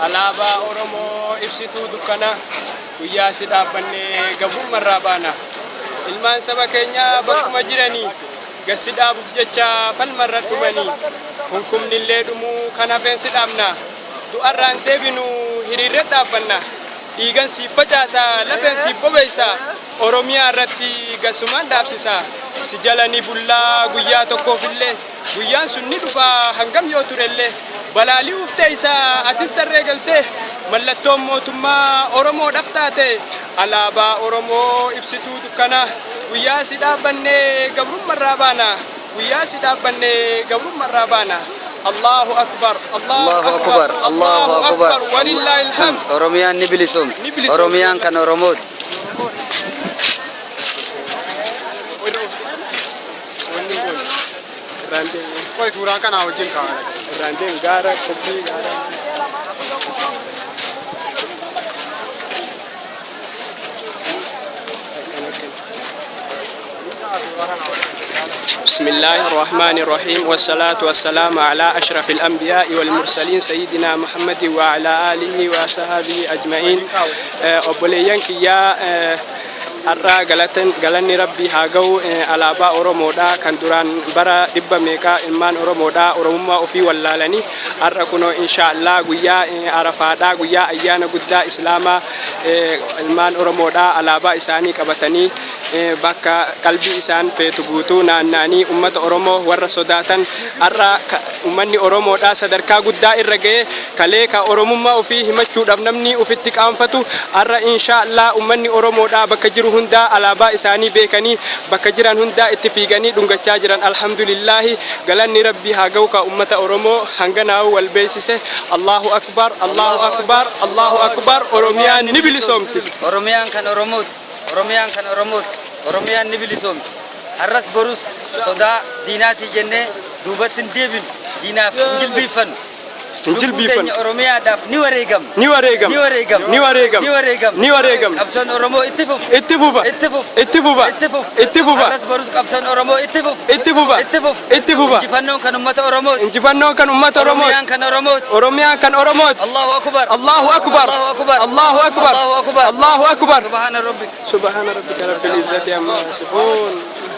Alaabaa Oromoo ibsituu dukkanaa, guyyaa si dhaabbannee gabrummarraa baana. Ilmaan saba keenyaa bakkuma jiranii gad si dhaabuuf jecha falmarra dhumanii. Kunkumnillee dhumuu kan hafeen si dhaabna. Du'arraan deebinu hiriirre dhaabbanna. Dhiigan siif facaasa, lafeen siif bobeessa. Oromiyaa irratti gasumaan dhaabsisa. Si jala ni bullaa guyyaa tokkoofillee. Guyyaan sun ni dhufa hangam yoo turellee. Balaali'uuf teessa atis tarree galtee. Mallattoon mootummaa Oromoodhaaf taate. Alaabaa Oromoo ibsituu dukkanaa. Guyyaa si dhaabbannee gabrummarraa baana. Guyyaa si dhaabbannee gabrummarraa baana. Allahu akbar. Allahu akbar. Allahu akbar. Walillahil hamd. Oromiyaan ni bilisoomti. Ni bilisoomti. Oromiyaan kan Oromooti. Irraan deemu. Qoy suuraan kanaa wajjin kaa'aa. Irraan deemu gaara qophii gaara. بسم الله الرحمن الرحيم، والصلاة والسلام على أشرف الأنبياء والمرسلين، سيدنا محمد وعلى آله وصحبه أجمعين. Obboleeyyan kiyyaa, har'aa galanni Rabbii haa ga'u. Alaabaa Oromoodha kan duraan bara dhibba meeqaa ilmaan Oromoodha Oromummaa ofii wallaalanii, har'a kunoo inshaallah guyyaa Arafaadha, guyyaa ayyaana guddaa Islaamaa, ilmaan Oromoodha alaabaa isaanii qabatanii bakka qalbii isaan feetu guutuu naanna'anii ummata Oromoo warra sodaatan. Har'a ummanni Oromoodha sadarkaa guddaa irra ga'ee. Kalee ka Oromummaa ofii himachuudhaaf namni ofitti qaanfatu, har'a inshaallah ummanni Oromoodha bakka jiru hundaa alaabaa isaanii beekanii bakka jiran hundaa itti fiiganii dhungachaa jiran. Alhamdulillahi, galanni Rabbii haa ga'u ka ummata Oromoo hanganaa'u wal beeksise. Allahu akbar, Allahu akbar, Allahu akbar! Oromiyaan ni bilisoomti. Oromiyaan kan Oromooti. Oromiyaan kan Oromooti. Oromiyaan ni bilisoomti. Har'as borus sodaa diinaatii jennee duubatti hin deebinu. Diinaaf hin jilbiiffannu. Hin jilbiiffannu. Lubbuu keenya Oromiyaadhaaf ni wareegamna. Ni wareegam. Ni wareegamna. Ni wareegam. Ni wareegamna. Ni wareegam. Qabsoon Oromoo itti fufa. Itti fufa. Itti fufa. Itti fufa. Itti fufa. Itti fufa. Har'as borus qabsoon Oromoo itti fufa. Itti fufa. Itti fufa. Itti fufa. Injifannoon kan uummata Oromooti. Injifannoon kan ummata Oromooti. Oromiyaan kan Oromooti. Oromiyaan kan Oromooti. Allahu akbar. Allahu akbar. Allahu akbar. Allahu akbar. Allahu akbar. Allahu akbar. Subhaana rabbik. سبحان ربك رب العزة عما يصفون.